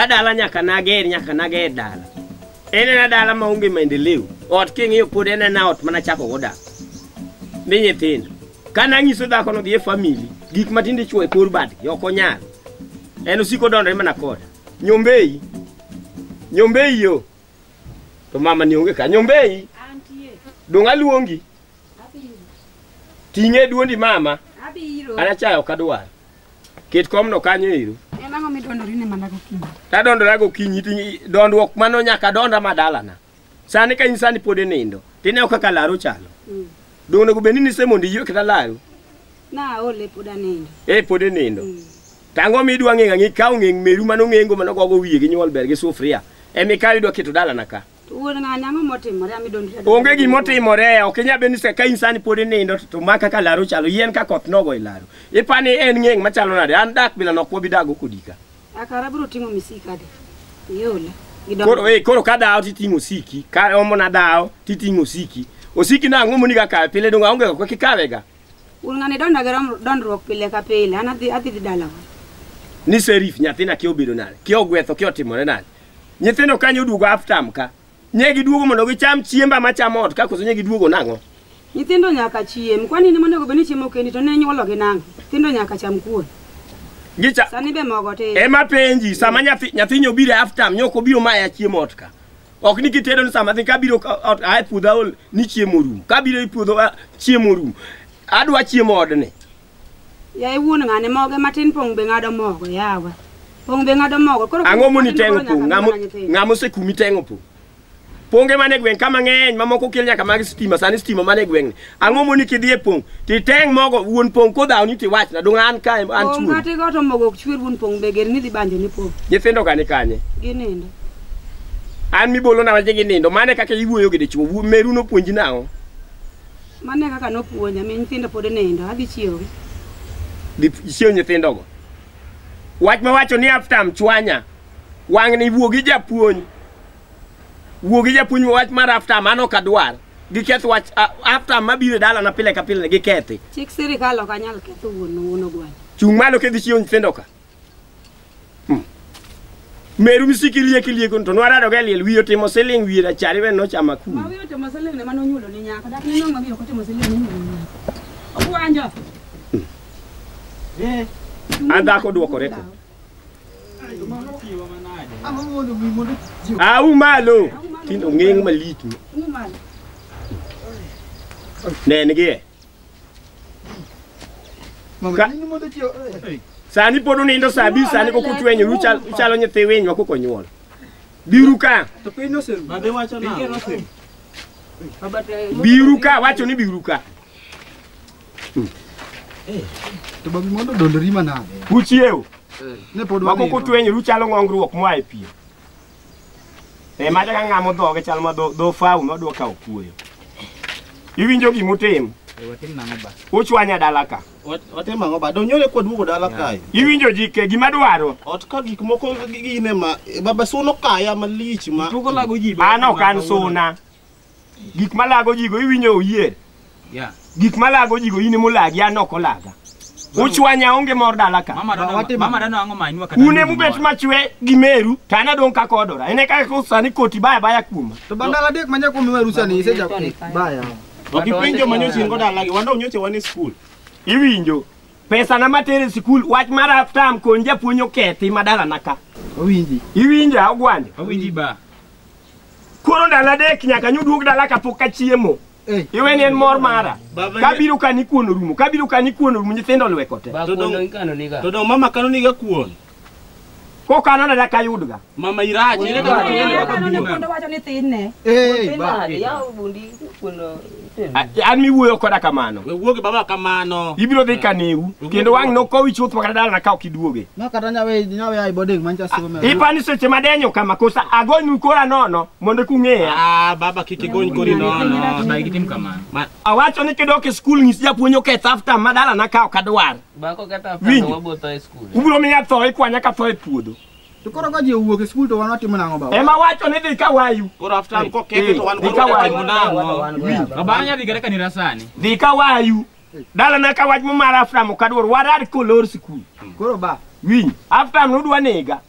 Ka dala nyaka nager, nyaka nager dala. En ena dala maonge maendeleo. Ot king'iyo pod en ena ot mana chako go dak. Ni nyithindo. Ka nang'iso dhako no dhi e family, gik matinde chwo e kor badgi ok onyal. En osiko dondore mana koda. Nyombei. Nyombei yo. To mama ni onge ka. Nyombei. Antie. Dong' aluongi. Abiro. Ting'e duondi mama. Abiro. An achayo ok adwar. Ket komno kanyo ero. En ang'o midondori ne mana gokinyi? Tadondora gokinyi dondruok mano nyaka donda madalana. Sani ka in sani pod inindo, tineno kaka laro chalo. Dong' onego bed ni nisemondo iywe kata laro. Na aole pod anindo. Eh pod inindo. Tang'o midwa ng'eng' ang'e ikaw ng'eng' meru mano ng'engo mano gogo wiye gi nyuol ber gi sufria. Ema ikaw idwa keto dalana ka. To wuon ng'ani ang'o motimore amidondori? Onge gimotimore, ok inyal bedo ni ka in sani pod inindo to ma kaka laro chalo, yien ka koth nogo e laro. Ipani en ng'eng' machalo nade? An dak bila nok wabi dago kodi ka. Akara biro ting'o misika de. Iola. Koro koro ka dhawo titing'o osiki, ka omo na dhawo titing'o osiki. Osiki na ang'o monego akawe pile dong' aonge go kik ikawe ga. Wuon ng'ani donda gi dondruok pile ka pile. An adhi dalawa. Ni Serif nyathina kia obedo nade? Kia ogwetho kia otimore nade? Nyithindo kanyo oduogo half term ka. Nye giduogo mondo gicham chiemba machamo ot ka koso nye giduogo nang'o? Nyithindo nyaka chiem. Kwani in monego bed ni chiemo kendi to ne nyuolo gi nang'o? Nyithindo nyaka cham kuon. Gicha Sani be mogo tin. Ema penji sama nyathi nyobiro e half term nyok obiro maya chiemo ot ka. Ok ni kitedo ni sama dhi kabiro ot ae puodho aol ni chiemo orumo. Kabiro e puodho chiemo orumo. Adwa chiemo odni. Yaye wuon ng'ani moge matin pong' be ng'ado mogo yawa. Pong' be ng'ado mogo. Koro Ang'o moni teng'o pong'? Ng'amo osekumi teng'o pong'? Ponge mane gweng' ka mang'eny mamoko kel nyaka mag stima sani stima mane gweng'. Ang'o moni kidhi e pong' titeng' mogo wuon pong' kodhaw ni tiwachna dong' an ka an Pong' chuori. kata igo to mogo ok chwer wuon pong' be ger ni dhi banjo ni pong'. Nyithindo ka ni kanye? Ginindo. An mibolo na wache ginindo mane kaka iwuoyo gi dichuo meru nopuonji nang'o? Mane kaka nopuonja mi nyithindo pod nindo adhi chiewogi. Dhi chiew nyithindogo. Wach mawacho ni half term chwanya. Wang'ni wuo gi japuonj. Wuo gi japuonj wach mar half term an ok adwar. Giketh wach half term mabiro e dalana pile ka pile gikethi. Chik sirikal ok anyal ketho wuon ogwang'. Chung' malo kidhi chiewo nyithindo ka. Meru misiki liek lieko to nwarado ga liel wiye otimo siling wiye rachar iwe nochamo akuru. Ma wiye otimo siling ne mano onyuolo ni nyako. Dak ni nong'o wiye ok otimo siling ne onyuolo ni nyako. Ogwanjo. An dhako duokore ko. Au malo. Tindo ng'eng' malich. Nen gie. Sani pod unindo saa abich sani kok utwenyo uchalo nyithi winy ma kok onyuol. Biuru ka. Biuru ka wacho ni biuru ka. To babi mondo dondori manade. Uchiewo. Ne pod Ma kok utwenyo uchalo ng'ongruok moa e pi. E mata ka ng'amo dhoge chal ma dho fawu madwa kawo kuoyo. Iwinjo gimutimo? Uchwanya dala ka. Watimo ang'o ba? Donyore kwa duogo dala kae. Iwinjo jike gima dwaro. Ot ka gik moko gine ma baba suno kaya malich ma. An ok an suna. Gik malago jigo iwinjo oyier. Gik malago jigo in emolagi an ok olaga. Uchwanya onge mor dala ka. Mama dano ang'o manywa kata. Un emubet machwe gi meru to an adong' kaka odora. En e kaka sani koti baya baya kuoma. To bandala adek manya kuom rusa ni isechako baya. Ok ipenjo manyoche in go dalagi, wan dong nyoche wan e skul. Iwinjo. Pesa na matere sikul wach mar half term kon japuonj okethi madalana ka. Owinji. Iwinja ogwande. Owinji ba. Koro ndalo adek nyaka nyuduog dala kapok achiemo. Iwe ni en mor mara. Kabiro ka ni kuon orumo, kabiro ka ni kuon orumo nyithindo olweko te. To dong mama kano niga kuon. Kokano dala kayudga. Mama irach, ere kaka tiende kaka wacho ni thinne. Ba. An miwuoyo koda kamano. We wuo gi baba kamano. Ibiro dhi kaneu kendo wang' nokowi chuth makata dalana ka ok iduoge. Ma kata nyawe ai boarding mancha some. Ipani seche madenyo kama kosa agonynu kora nono mondo kung'eya. Ah baba kik igony kori nono. Baba ikitim kamano. Awacho ni kidok e skul nyis japuonj oketh half term ma dalana ka ok adwar. Bako kata after wabotho e skul. Ubiro miya tho ikwanya ka tho e puodho. To koro ka ji owuok e skul to wan watimo nang'o baba? Ema wacho ni dhi ka wayu. Koro half term kokethi to wan Dhi ka wayu. nang'o? Baba nya dhi kata kanisa sani. Dhi ka wayu. Dalana ka wach mar half term ok adwar warad kolor skul. Koro ba. Winj, half term nudwa nega.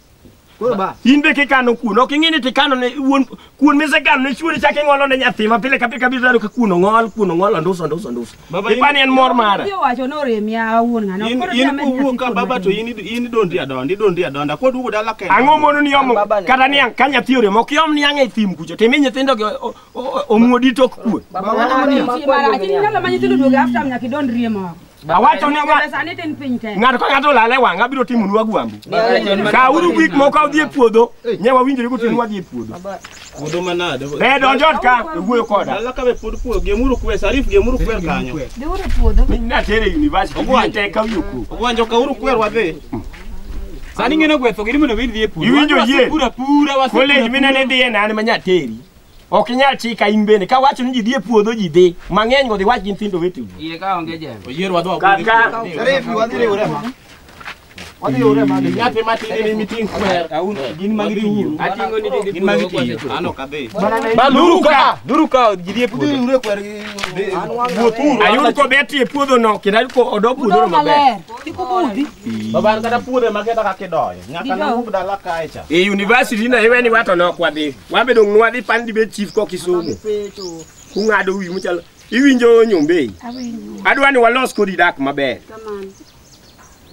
Koro ba. In be kikano kuon, ok ing'e ni tikano ne wuon kuon misekano ne chuori chak ing'olo ne nyathi ma pile ka pile kabiro dwaro ka kuon ong'ol, kuon ong'ol onduso onduso onduso. Ipani en mor mara. Odhi owacho ni orem ya wuon ng'ane. In Koro in dhi amed kowuok nyathi ka kuon baba to matin. in idondi adonda, idondi adonda. Koduogo dala kendo. Ang'o mono ni omo Baba ne- kata niang' ka nyathi orem ok iom niang' e thim kucho timi nyithindo gi omuodi tok kuon. Baba wan Nitie niang'. marach. Inyalo ma nyithindo duogo after nyaka idondrie moko. Awacho ni Pesa sani tin piny tek. ng'ato ka ng'ato olal e wang'a abiro timonu agwambo. Kawuru gik moko udhi e puodho. Nye wawinjore gotieno wadhi e puodho. Puodho manade. Be donj ot ka iwuoyo koda. Dala ka be pod puodho, gemuru kwer, Sarif gemuru kwer kanyo. Dhiuru e puodho. Natere e university. Ogwanjo. Tek ka wiyo koko. Ogwanjo kauru kwer wadhi. Sani ng'eno gwetho gini mondo bed dhi e puodho. Iwinjo yie? Pura pura wasepura. College minene dhiye nane ma nyateri. Ok inyal chika in bende. Ka wacho ni ji dhi e puodho ji dhi. Mang'eny go dhi wach gi nyithindo wetegi. Iye ka onge jembe. Oyier wadhi Kaka Sarif wadhi riwre ma. Wadhi riwre ma. Nyathi matin ni miting kwer. Gin mag tiyo. Ating'o ni dhi Gin mag tiyo. An ok adhi. Luru ka. Duru ka ji dhi e Udhi puodho. riwre kwer gi. Wuothuru. Ayud kobet e puodho no kendo ayud ko odo puodho Udo no maber. maler. Kik ubudhi. Baba an kata puodho ema keta kaka idoyo. Nyaka Gidoyo. nawuog dala kae cha. E university na iweni wato nok wadhi. Wan be dong' nwadhi pan dibed chief kok isomo. Kung'ado wiu machalo. Iwinjo nyombei. Awinjo. Adwa ni walos kodi dak maber. Kamano.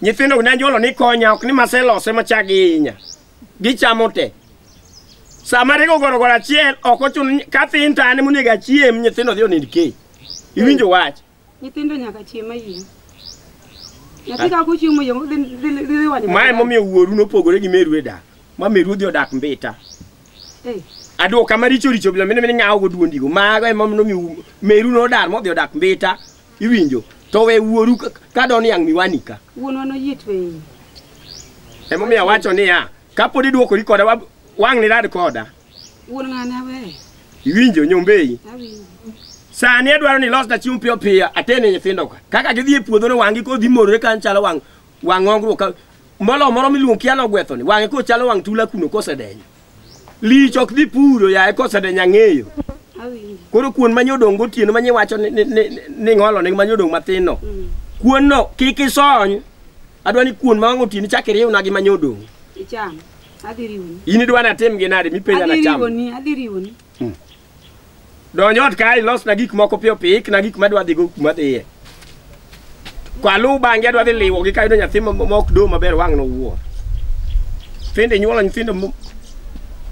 Nyithindo ne anyuolo ni konya ok ni maselose machak gihinya. Gichamo te. Sama rego gorogoro achiel ok ochuno ni ka thin to an ema onego achiem nyithindo dhi onind kech. Iwinjo wach? Nyithindo nyaka chiem ayieng'. Nyathi kaka ochiemo yieng' dhi dhi wanyo. Mae momiyo wuoru nopogore gi meru e dak. Ma meru odhi odak Mbita. Eh, Aduoka maricho richo bila mine mine ng'awo go duondigo. Mago ema nomiyo meru nodar modhi odak Mbita. Iwinjo? To we wuoru ka do niang' miwani ka. wuonwa noyie tweyi. Emomiyo awacho niya, kapod iduokori koda wang' ni rad koda. Wuon ng'ane aweyo. Iwinjo nyombei? Awinjo. Sani adwaro ni ilosna chiemo piyo piyo atene nyithindo ka. Kaka gidhi e puodho no wang'gi kodhi morore ka chalo wang' wang' ongruok ka molo moro miluongo kia nogwetho ni wang'e kochalo wang' tula kuno kosedenyo. Lich ok dhi puro yaye kosedenyo ang'eyo. Awinjo. Koro kuon manyodong gotieno manyiwacho ni ng'olo ni manyodong mathin no. Kuon no kik isony. Adwa ni kuon ma wang' otieno chak iriwna gi manyodong. Icham. Adhi riwoni. In idwa ni atim gi nade mipenja Adhi nacham. riwoni, adhi riwoni. Donj ot kae ilosna gik moko piyo piyo ikna gik madwa dhigo kuma dhiye. Kwaluw bang'e adwa dhi liwogi kayudo nyathi ma ok do maber wang' nowuor. Nyithindo inyuolo nyithindo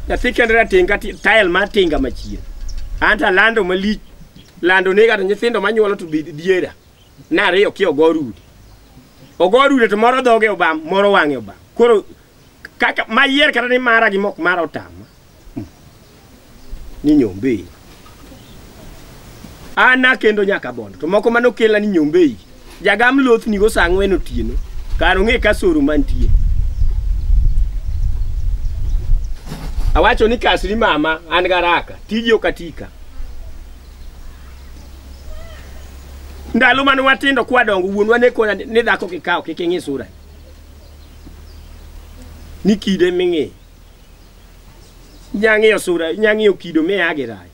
nyathi kende rateng' ka tael mar tinga machien. Anto alando malich lando nega to nyithindo manyuolo to be diera. Nariyo kia ogo rude. Ogo rude to moro dhoge obam, moro wang'e obam. Koro kaka mayier kata ni mara gi mok mara otama. Ni nyombei. An nakendo nyaka bondo to moko manokela ni nyombei. Jagam lothni go saa 4 otieno. Kar ong'e ka soro mantie. Awacho ni kasri mama an garaka tiji ok atika. Ndalo mane watindo kwadongo wuonwa ne kona ni dhako kikawo kik ing'i sura. Ni kide ming'iyo. Inya ng'iyo sura, inya ng'iyo kido miya gi rach.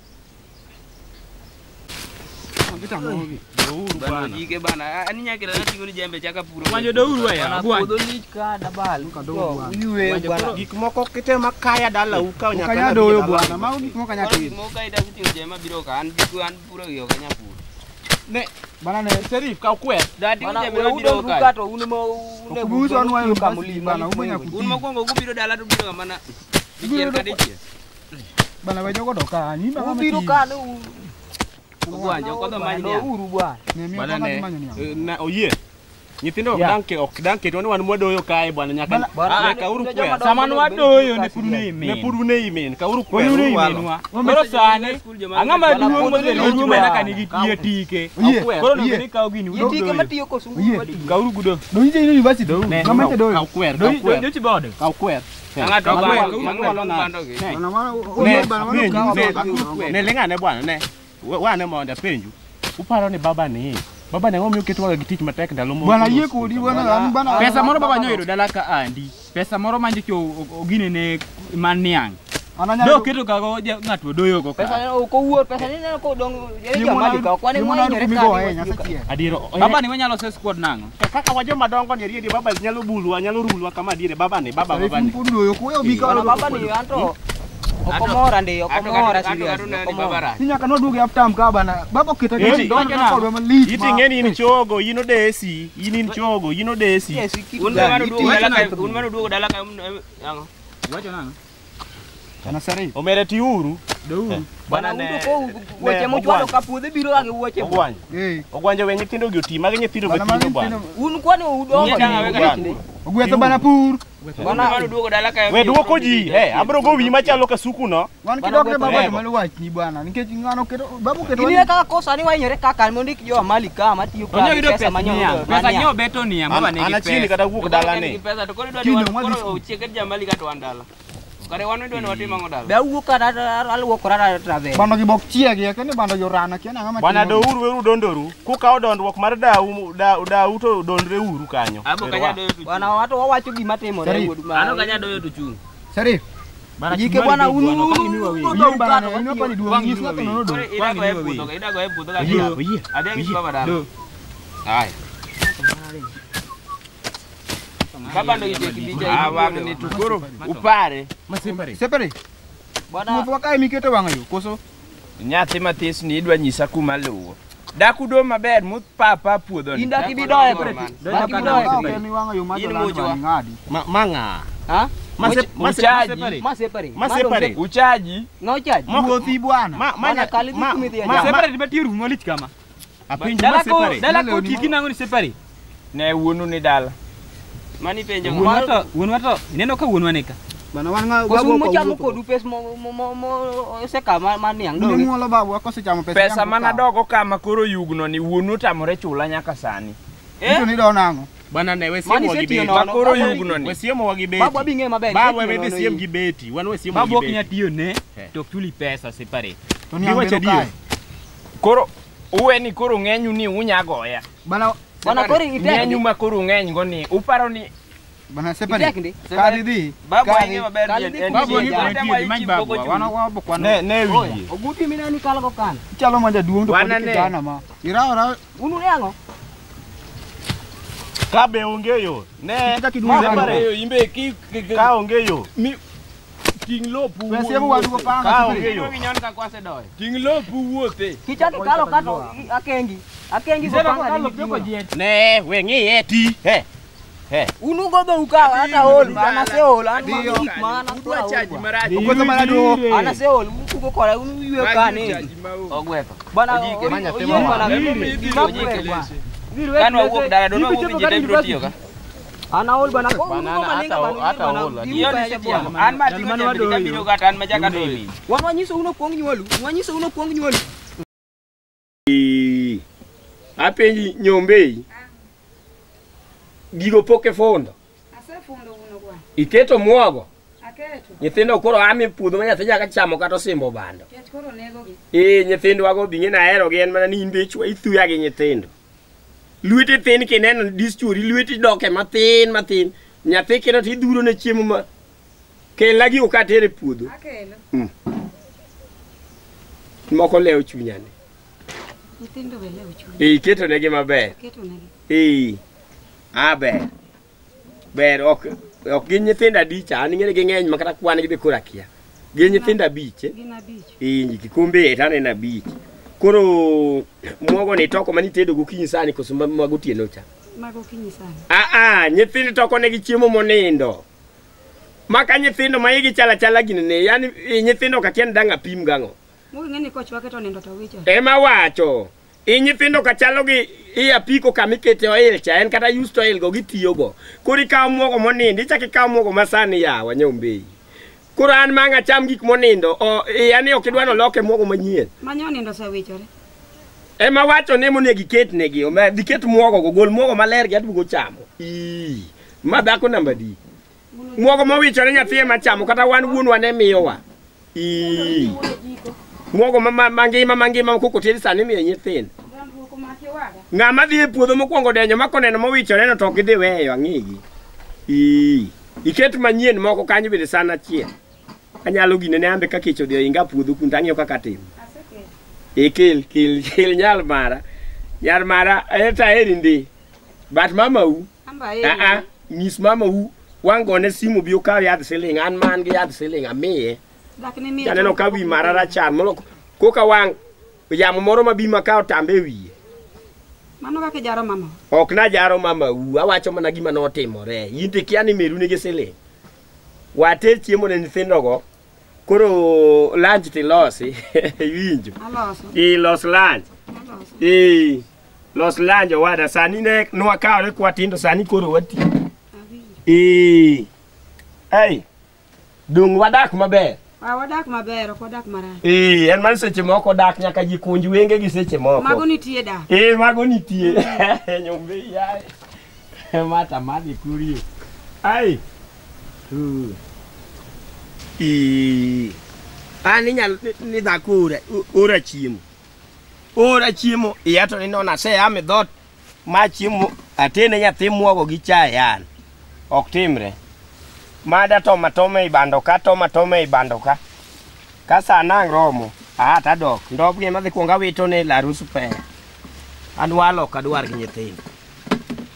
Bana jike bana. Ani nyakira nating'o ni jembe chaka puro. Gwanjo douru e ya, gwanjo. Puodho lich ka dabal. Ywe bwana. Gik moko kitema kaya dalau ka nyaka Okanya nadhi doyo dala. bwana. Mago gik moko kanya Koro tim. gik moko ka idagi ting'o jembe mabiro ka an jiku an puro gi ok anyal puro. Ne, Bana ne. Serif kaw kwer. Dating'o Bana, jembe we mabiro udonru ka. ka to un ema Ok bi uso anwa e university bana ubo nyaka Un uti. mokwongo kubiro dala to ubiro ga mana dichiel ka dichiel. Bana we jogo dok ka. Ni bana Ubiro ka ne u Ogwanjo ok odho many niang'. uru bwana. Ne mi Bana ok ne. adhi manyo niang'. Na oyie. Nyithindo ok dang ok dang ketwa ni wan mwadoyo kae bwana nyaka nyaka uru kwer. Sama nwadoyo ne pud une imin. Ne pud une imin, kauru kwer. Pod une uru walo. iminwa. Koro sani ang'ama maduong' mosebedo duong' mana ka nigi tie tike. Oyie. Koro Oyie. onego ni kaw gini Tike udoyo. matiyo kosungu Oyie. matiyo. Kauru gudo. Donji e university. Ne. Ng'ama te doyo. Kaw kwer, kaw kwer. Jochi bodo. Kaw kwer. Ang'ato Kaw kwer, bando, kaw ang'ato kwer. bando gi. Bana wana Ne, bana wana penju, kawa ne, bana. ne ling'ane bwana ne. Wane mondo apenju. Uparo ni baba ni baba ni ang'o miyo oketwaga gi tich matek ndalo moko? Bwana yie kodi bwana an bana. Pesa moro baba nyoyudo dala ka andi. Pesa moro manjocho ogine ne man niang'. Do keto kago ng'ato doyo go ka. Pesa ok owuor, pesa ni neno kodong jamali ka ok wane ng'eny ka. Adiero. Baba ni wanyalo se squad nang'o? Kaka wajoma dongo ni adieri baba nyalo bulwa, nyalo rulwa kama adiere baba ni baba baba ni. Baba ni anto okomora ndi, okomora serious. Okomora. Nyaka noduogo e uptime ka bana. Baba oketa gi donjo kodwa malich. Iti ng'eni in chogo, in odesi, in chogo, in odesi. Un mano duogo dala ka ang'o? Iwacho nang'o? Ana sari. Omere tiuru. Douru. Bwana udo ko weche mochwalo ka puodho biro ga gi wuoche. Ogwanjo. Ogwanjo we nyithindo gi oti, magi nyithindo matindo bwana. Un kwani udongo. Ogwetho bana pur. Bwana duogo dala ka. We duoko ji, abro go wiyi machalo kasuku no. Wan kidok ne baba to malo wachni bwana, nikech ng'ano keto babu keto. Inine kaka kosa ni wahinyore kaka mondik jo Amali ka matiyo ka pesa manyo. Pesa nyo beto niya, baba nigi pesa. An achiegni kata wuok dala ni. Pesa to koro idwa ni koro ochieket jamali ka to wan dala. Kare wan idwa ni watim ang'o dala? Be awuok kata aluokora travel. Bando gi bok chiegi, akia ni bando jorana, akia ni ang'o matimo. Bwana douru weuru dondoru, kukawo dondruok mar dau dau to dondre uru kanyo. Abo kanya doyo to chung. Bwana wato wawacho gima timore wuod ma. Ano kanya doyo to chung. Sharif. Jike bwana unu idago e puodho ka. Adhi ang'is baba dala. Ai. Baba ndo gite kibija. Ah wang' ni to koro upare. Masepare. Separe. Bwana wuoth kae miketo wang' yo koso? Nyathi matis ni idwa nyisa kuma luwo. Dak udo maber mupapa puodho ni. In dak ibi doye kore. Dak ibi doye. Ok mi wang' yo ma jolando ng'adi. Mang'a. Ha? Uchaji. Masepare. Masepare. Uchaji. No chaji. Wuothi bwana. Ma kali dhi kumidhi ma separe tibetie rumo malich kama. Apenji masepare. Dala ko tiki nang'o ni separe? Ne wuonu ni dala. Mani penjo wuonwa to ineno ka wuonwa ni ka. Bana wan ng'a babu mochamo kodu pes mo oseka ma niang' donge. Ni babu akosechamo pesa. Pesa mana dogo kama koro yugno ni wuonu otamore chula nyaka sani. To ni do nang'o? Bwana ne we siemo gi beti. Ma koro yugno ni. We siemo gi beti. Babu abi ng'e maber. Babu we dhi siem gi beti. Wan we siemo gi beti. Babu ok nyal tiyo ne to ok chuli pesa separe. To ni ang' kae. Koro uwe ni koro ng'enyu ni unyagoya. Bana Bwana koro itek. Ng'enyu ma koro ng'eny go ni uparo ni Bana separe. Kali dhi. Babu ng'e maber ni babu ni babu wana wabo kwan. Ne wiye. Oguti minani kalo go kan. Ichalo ma jaduong' to pod kijana ma. Irawo rawo. Unu ne ang'o? Ka be onge yo. Ne separe imbe ki ka onge yo. Mi ting' lopu. We siemo wadu go panga. Ka onge yo. Ting' lopu wuothe. Kichaki kalo kato akengi. Akengi go panga ni poko jiet. Ne we ng'iye ti. He. He. Unu go dho ukaw ata ol ana seol an ma gik ma ana udwa chaji marach. Ogwetho mana do. Ana seol ugo kora unu ywe kane. Ogwetho. Bana bana Kan wawuok dala do nwawuok ji biro tiyo ka. Ana ol bana ko unu go malenga bana. An ma tingo jembe kabiro kata an ma chaka doyo. Wan wanyiso uno kuong nyuolu, wanyiso uno kuong nyuolu. Apenji nyombei. Gigo pok ifundo. Asefundo wuon ogwang'. Iketo muogo. Aketo. Nyithindo koro ami puodho ma nyathi nyaka chamo kata osimbo bando. Kech koro nego gi. Nyithindwa go bing'e nahero gi en mana ni in be ithuya gi nyithindo. Lweti thin kineno dischuri lweti doke mathin mathin. Nyathi kino to idhuro ne chiemo ma kelna gigo katere puodho. Akelo. Moko lewo chunya ni. Nyithindo be lewo chuny. Iketo negi maber. Aketo negi. Ah ber. Ber ok gin nyithindo adich, an ing'e gi ng'eny ma kata kwan gi be koro akia. Gin nyithindo abich. Gin abich. Kikombe to aneno abich. Koro muogo ni toko manitedo gokinyi sani koso ma gotieno cha? Ma gokinyi sani. Ah nyithindo toko negi chiemo monindo. Maka nyithindo ma igi chala chala ginene, yani nyithindo ka kia ni dang' apim gang'o. Muogo ing'e ni kochwake to nindo to wicho. Ema wacho. Nyithindo ka chalo gi i apiko kama ikete oil cha en kata used oil go gitiyogo. Koro ikawo muogo monindo, ichako ikawo muogo masani yawa nyombei. Koro an ma ang' acham gik monindo, yani ok idwa noloke muogo manyien. Manyo nindo osewichore. Ema wacho ni monego iket negi, dhi ket muogo go, gol muogo maler gi aduogo chamo. Ma dhako namba adi? Muogo mowichore nyathi ema chamo kata wan wuonwa ne miyowa. Muogo mangima mangima koko oted sani miyo nyithindo. Ng'ama dhi e puodho mokwongo denyo ma koneno mowichore no to ok gidhi weyo ang'igi. Iket manyien moko kanyo bende san achiel. Anyalo gine ne ambe ka kech odhi oinga puodho kun to ang'iyo kaka atimo. E kel kel kel nyal mara. Nyar mara eta eri ndi. But mama u Amba a a nyis mama u wang gone simu bi okaw yadh siling an man gi yadh siling amiye. Dak ni miye. Aneno ka wi mara rachar molo koka wang' yamo moro mabi makawo tambe e wiye. Mano kaka ijaro mama. Ok najaro mama u, awacho mana gima notimore. In to ikia ni meru nigi siling. Water chiemo ne nyithindogo, koro lunch tilosi, iwinjo. Aloso. Ilos lunch. Aloso. Eh, los lunch owada, sani ne nwakawre kwatindo, sani koro wati. Awinjo. Eh, ei, dong' wadak maber. Ah, wadak maber, ok wadak marach. Eh, en mana seche moko dak nyaka ji kunj wenge gi seche moko. Mago nitie dak. Eh, mago nitie. Nyombe yaye. Mata madhi kurie. Ai. An inyalo ni dhako ora ora chiemo. Ora chiemo iya to ninono aseam e dhoot ma chiemo atene nyathi muogo gi chae an. Ok timre. Mada toma toma ei bando ka toma toma ei bando ka. Ka saa nang' romo, aa tadok. Ndopgi ema adhi kuongo awito ne laru spare. An walo ok adwar gi nyithindo.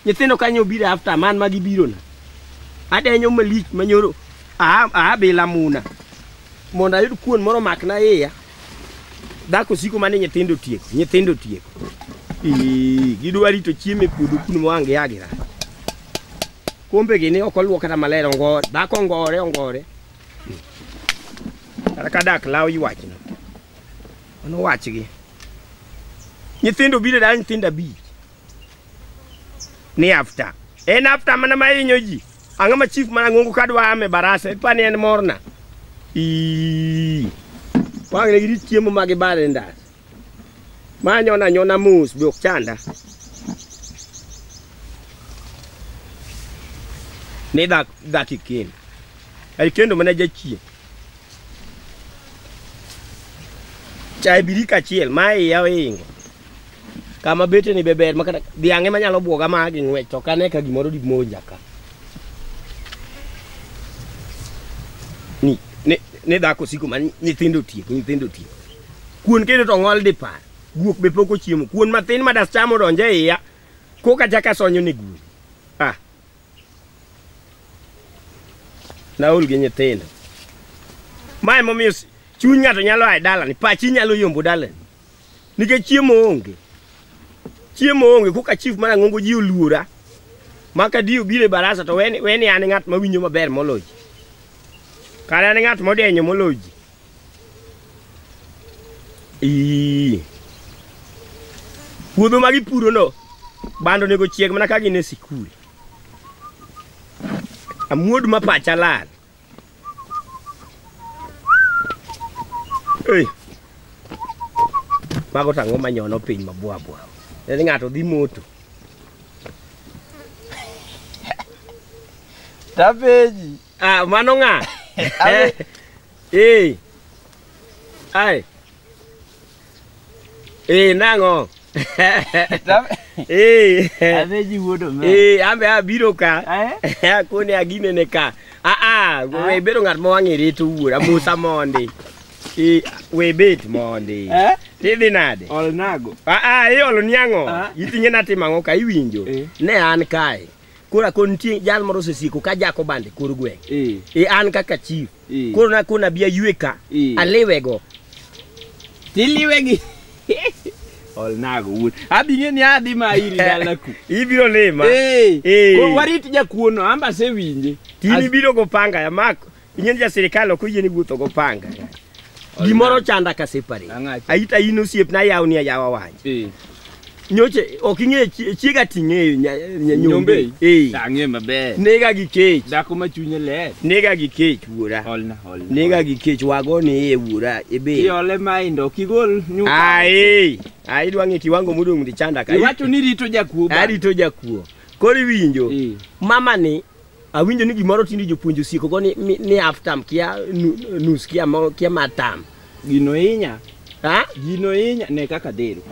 Nyithindo kanyo obiro after man ma gibiro na. Adenyo malich manyoro aa bila muna. Mondo ayud kuon moro makna iya. Dhako siko mane nyithindo tieko, nyithindo tieko. Ii, gidwa rito chiemo e puodho kuno ma wang' gia gi rach. Kombe gi ni ok oluok kata maler ongore, dhako ongore ongore. Kata ka dak law ywachno. Mano wachgi. Nyithindo biro e dala nyithindo abich. Ni after. En after mana ma hinyo ji. Ang'o ma chief mana ng'ongo kadwa ame barasa, ipani en morna. Ii. Wang' ne girit chiemo ma gibare ndas. Ma nyona anyona mos be ok chanda. Ni dak dak ikendo. Ai kendo mana jachien. Chae birika achiel ma iya oingo. Kama bete ni be ber ma kata dhiang' ema nyalo buoga ma gi ng'wech to ok ane ka gimoro dimonja ka. Ni dhako siko ma nyithindo tieko, nyithindo tieko. Kuon kendo to ng'ol dipar. Guok be pok ochiemo. Kuon mathin ma das chamo donjo e iya. Koka chaka sonyo ne guok. Ah. Naol gi nyithindo. Mae momiyo chuny ng'ato nyalo a e dalani, pachi nyalo yombo dalani. Nikech chiemo onge. Chiemo onge, koka chief mar ang'ongo ji oluora. Ma ka di obiro e barasa to weni an ng'at mawinjo maber moloyo ji. Kare an ng'at modenyo moloyo ji. Ii. Puodho ma gipuro no, bando onego chieg mana ka gin e sikul. Amuod ma pacha lal. Ei. Mago to ang'o manyono piny mabwa bwa. En ng'ato dhi moto. Tapeji. Ah, mano ng'a? Eh. Ai. Eh, nang'o? Eh. Apeji wuod omera. Eh, ambe abiro ka. Eh? Akone aginene ka. Ah ah, we bedo ng'at ma wang'e rito wuora, Musa mondi. Eh, we bet mondi. Eh? Tidhi nade? Olnago. Ah ah, iolo ni ang'o? Ah. Iting'e natimo ang'o ka iwinjo? Eh. Ne an kae. Koro akon nitie jal moro osesiko ka jako bande kor gweng'. Eh. E an kaka chief. Eh. Koro nakon abi aywe ka. Eh. Aliwego. Tiliwe gi. Olnago wuod. Abi ng'e ni adhi ma iri dala ku. Ibiro lima. Eh. Eh. Koro warit jakuono amba asewinje. Tin ibiro go panga ya mak. Ing'e ni ja sirikal ok oyieni wuotho go panga. Gimoro chanda ka separate. Ang'acho. Aita in osiepna yawni ayawa wach. Eh. Nyoche ok ing'e chiega ting'eyo Nyombe. nyombe. Eh. Ang'e maber. Nega gi kech. Dhako ma chunye ler. Nega gi kech wuora. Olna, olna. Nega gi kech wagoni iye wuora ibe. Iole maindo ok igol nyuka. Ai, ai idwa ng'e kiwango modong' di chanda ka. Iwacho ni rito jakuo. bana. Arito jakuo. Koro iwinjo. Eh. Mama ni awinjo ni gimoro tinde jopuonj osieko go ni half term kia nus kia mo kia mar term. Gino hinya. Ha? Gino hinya ne kaka dhero.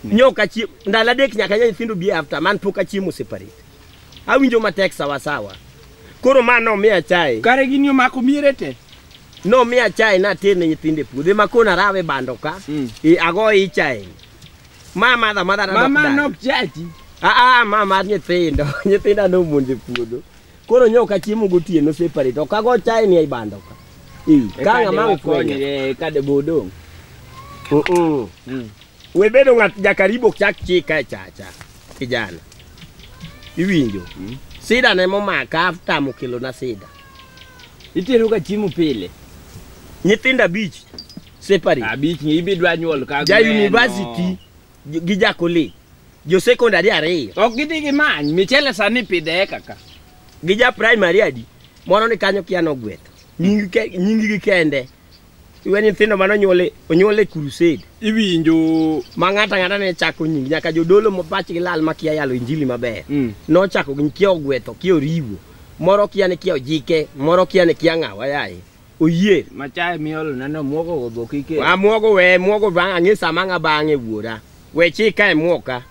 Nyoka chiemo ndalo adek nyaka nyithindo bi half term an pok achiemo separate. Awinjo matek sawa sawa. Koro ma nomiya chae. Kare gini omako miere te. No miya chae nater ne nyithindo e puodho ema kona rawe bando ka. Ago i chae. Ma madha madha Mama nok chachi. Ah ma nyithindo. Nyithinda nomonjo e puodho. Koro nyoka chiemo gotieno separate. Ok ago chae ni ei bando ka. Ka ng'ama ofwenyo. Kade bodong. We bedo ng'at jakaribu ok chak chika e chacha. Kijana. Iwinjo. Sida ne momaka after mokelona sida. Itero ga chiemo pile. Nyithindo abich separate. Abich ni ibidwa nyuol ka Ja university gi ja college. Jo secondary ariyo. Ok gidhi gimany, michele sani pidhe e kaka. Gi ja primary adi. Moro ni kanyo kia nogwetho. Nying gi kende. Iwe nyithindo mane onyuole crusade. Iwinjo. Ma ng'ato ang'ata ne chako nying nyaka jodolo ma pachgi lal ma kia yalo injili maber. Nochako gi kia ogwetho, kia oriwo. Moro kia ni kia ojike, moro kia ni kia ng'awa yaye. Oyie. Machae miolo nano muogo go bok ike. Muogo we, muogo bang' ang'e sama ng'a bang'e wuora. We chika e muoka.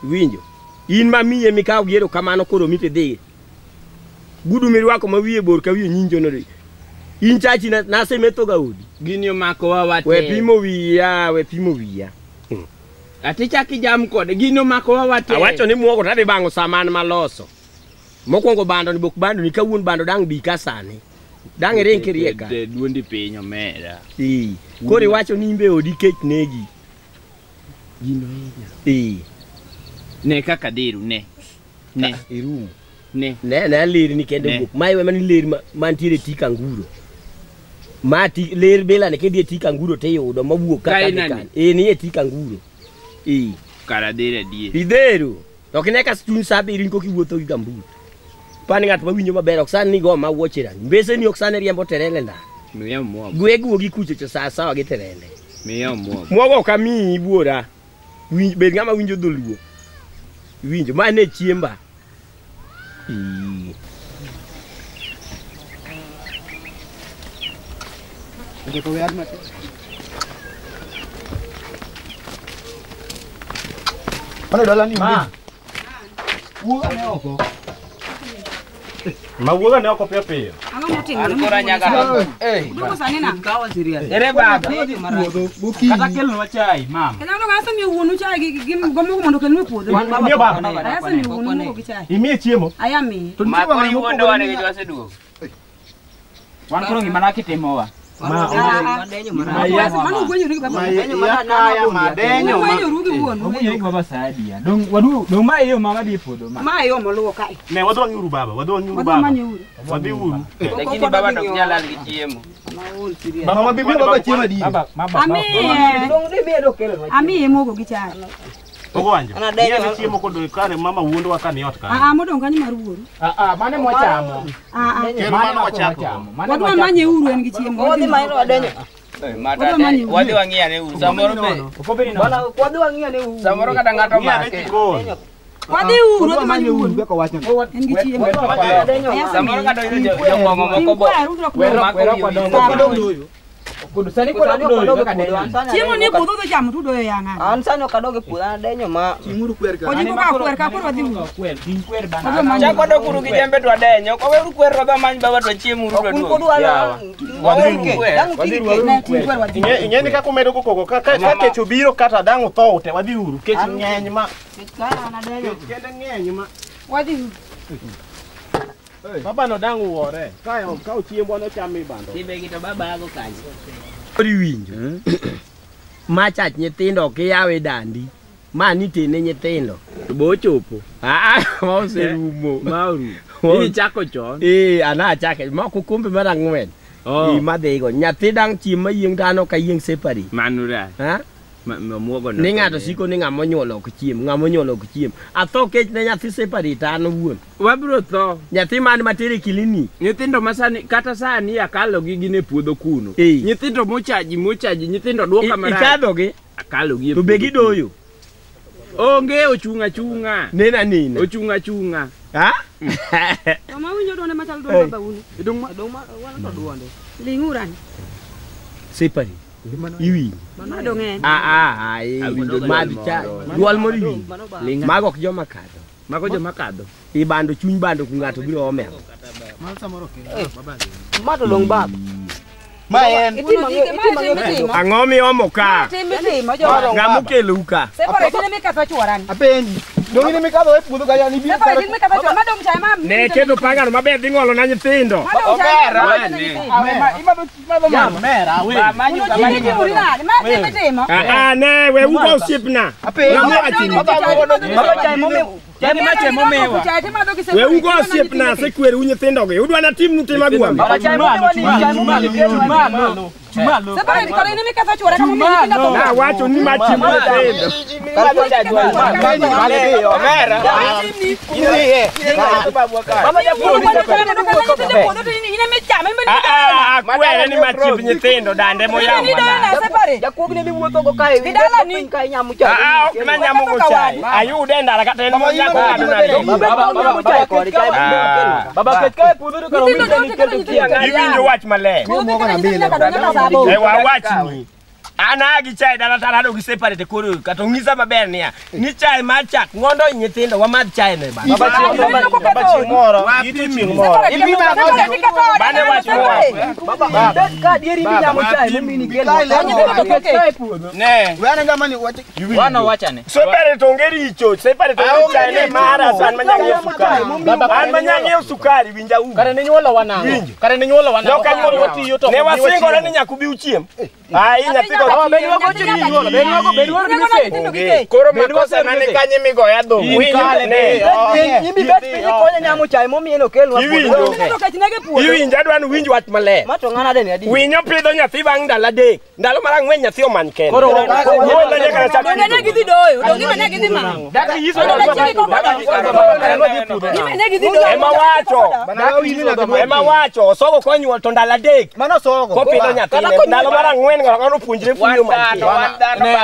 Iwinjo. In ma miye mikawo gi erokamano koro miti dhi. Gudu mirwako ma wiye bor ka wiye nyinjo no. In chachi nasemetho ga odi. Gini omako wa wate. We pimo wiya, we pimo wiya. Ati chaki jam kode, gini omako wa wate. Awacho ni muogo tadhi bang'o saman maloso. Mokwongo bando ni bok bando ni kawuon bando dang' bi ka sani. Dang' iring kirieka. Duondi piny omera. Koro iwacho ni imbe odi kech negi. Gino hinya. Ne kaka dhiru ne. Ne. Irumo. Ne. Ne ler ni kende wuok. Ma iwe mani ler mantiere tik anguro. Ma ler bela ne kidhi e tik anguro tiyudo mawuok kaka dhi kan. Ni e tik anguro. Kara dhir adier. Idhero. To kine ka chuny sa abiriyo koka iwuotho gi gambut. Pani ng'at mawinjo maber ok sani go ma wuoche rangi. Mbese ni ok sani riembo terele ndara. Miya muogo. Gwe guogi kucho cho sa sawa gi terele. Miya muogo. Muogo ok amiyi wuora. Bed ng'ama winjo dholuo. Iwinjo ma ne chiemba. Mano dala ni ma. Wuoga ne oko. Ma wuoga ne oko piyo piyo. Ang'o motimore? An koro nyaka. Uduogo sani nang'o? Ere baba. Kata kelnwa chai, mama. Kendo ka asemiyo wuonu chai gi gomogo mondo okelnu e puodho. Imiyo baba. Asemiyo wuonu mogo gi chai. Imiye chiemo. Aya miye. Ma koro iwuondowa ne nikech waseduogo. Wan koro gima lak itimowa. Mano ugwenyoru gi baba. Ugwenyoru gi wuonu. Ugwenyoru gi baba sa adiya. Dong wadu dong ma e yo ma wadhi e puodho ma. Ma e yo moluwo kae. Ne wadhi wang'iuru baba, wadhi wang'iuru baba. Wadhi uru. Lakini baba to ok nyal lal gi chiemo. Mama bibi baba chiemo adier. Amiye mogo gi chai. Ogonjo. Ni chiemo kodo kare mama wuondowa ka ni ot kanyo. Modong' kanyo mar wuoru. Mane mwachamo. Mane wachako. Wadwa manye uru en gi chiemo. Wadhi wang'i ane uru. Samoro be. Samoro kata ng'ato make. Wadhi uru, wadhi manye uru. En gi chiemo. Samoro kata jokong'o moko bo. Mako Sani koro doyo kaka denyo. Chiemo ni e puodho dho chamo to udoyo yang'ane. An sani ok adog e puodho, an adenyo ma. Ting'uru kwer ka. Ojiko ka kwer ka koro wadhi uru. Kwer, ting kwer bana. Chak wadok uru gi jembe to wadenyo. Ok waweuru kwer wadhi wamany baba to wachiem uru to waduog. Ne ting kwer wadhi. Ing'e ni kaka umedo go koko ka kech obiro kata dang' utho te wadhi uru. Kech ng'eny ma. Kech kende ng'eny ma. Wadhi uru. Baba no dang' uore. Ka chiembwa nocham e bando. Timbe gi to baba ago kanyo. Koro iwinjo. Ma chach nyithindo ok iyawe dandi. Ma nitene nyithindo. To bo ochopo. Ma oserumo. Ma orumo. Ichako chon. Ana achake. Moko kombe mar 4. Madhigo. Nyathi dang' chiem mayieng' dhano ka yieng' separate. Mano rach. Muogo no. Ni ng'ato siko ni ng'ama onyuolo ok chiem, ng'ama onyuolo ok chiem. Atho kech ne nyathi separate an owuon. Wabiro tho. Nyathi man matere clinic. Nyithindo ma sani kata sani akalo gi gin e puodho kuno. Nyithindo mochaji nyithindo duoka marach. Ikadho gi? Akalo gi e To be gidoyo? Onge ochung' achung'a. Nena nina. Ochung' achung'a. Ha? To ma winjo duonde machal duond baba unu. Dong ma wan to duonde. Ling'urani. Separate. Iwinjo. Madong' en. Madh chai. Duol moro iwinjo. Mago ok joma kadho. Mago joma kadho. Ibando chuny bando ku ng'ato biro ome. Ma to dong' baba. Ma en. Ang'o miomo ka? Ng'ama okelo ka? Apenji. Dong in mikadho e puodho ka yani biro. Ne keto pangano maber dhi ng'olo na nyithindo. Ah ne we ugo osiepna. We ugo osiepna asekweru nyithindo gi. Udwa na timnu tim agwambe. Na wacho ni machimo nyithindo. Akwere ni machimb nyithindo dande moyawo mana. Ok nanyamo go chai. Ayude e ndara kata en monyako ng'ado nade. Iwinjo wach maler. Ewa wachni. An agi chai dala tarado gi separate koro kata ong'isa maber niya ni chai mar chak ng'ondo nyithindo wamadh chai no e bana. Bane wach Ne. Separate onge richo, separate onge chai ne mara an manyang'iewo sukari. An manyang'iewo sukari winja u. Kare ne nyuolo wanang'o? Kare ne nyuolo wanang'o? Ne wasingore ni nyaka ubi uchiem. Ai nyathi go. Koro makosa mane kanye migoya dhum. Iwinjo adwa ni uwinj wach maler. Winyo pidho nyathi bang' ndalo 3. Ndalo mar 4 nyathi omany kende. Ema wacho osogo konyuol to ndalo 3. Kopidho nyathine ndalo mar 4 ng'ato opuonjre fuyo mantie.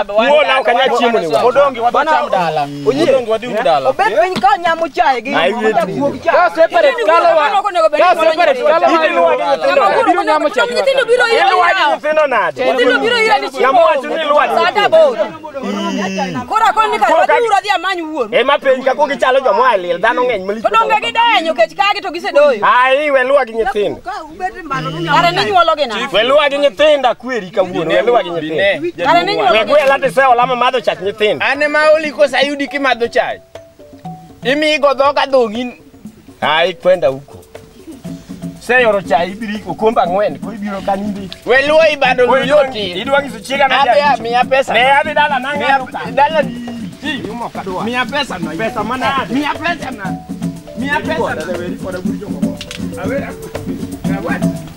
Wuon ok anyal chiemo ni wa. Odongi wadhi cham dala. Odongi wadhi uru dala. Obet piny ka nyamo chai gi jakuog chai. Ka separate kalowa. Ka separate kalowa. Biro nyamo chai. Nyithindo biro ira. Iluwa gi nyithindo nade? Nyithindo biro ira ni chiemo. Ng'ama wacho ni iluwa gi nyithindo. Koro akoni kar wadhi uru adhi amany wuon. Ema penj ka kogi chalo joma oa e liel dhano ng'eny malich. To donge gidenyo kech kagi to gisedoyo. Ai we luwa gi nyithindo. Kare ninyuolo gi nang'o? We luwa gi nyithindo akweri kawuono. We luwa gi nyithindo. Kare ninyuolo We gwela tiseola ma madho chak nyithindo. An ema oli kosa ayudi kimadho chai. Imigo dhoga dhogi. Ai kwenda huko. Seyoro chai ibiro okombe 4 ko ibiro kanindi. We luwa ibando luyoti. Idwa nyiso chiega na Abe miya pesa. Ne adhi dala nang'ado ka. Dala Miya pesa no. Pesa manade. Miya pesa na. Miya pesa na. Awera. Awera.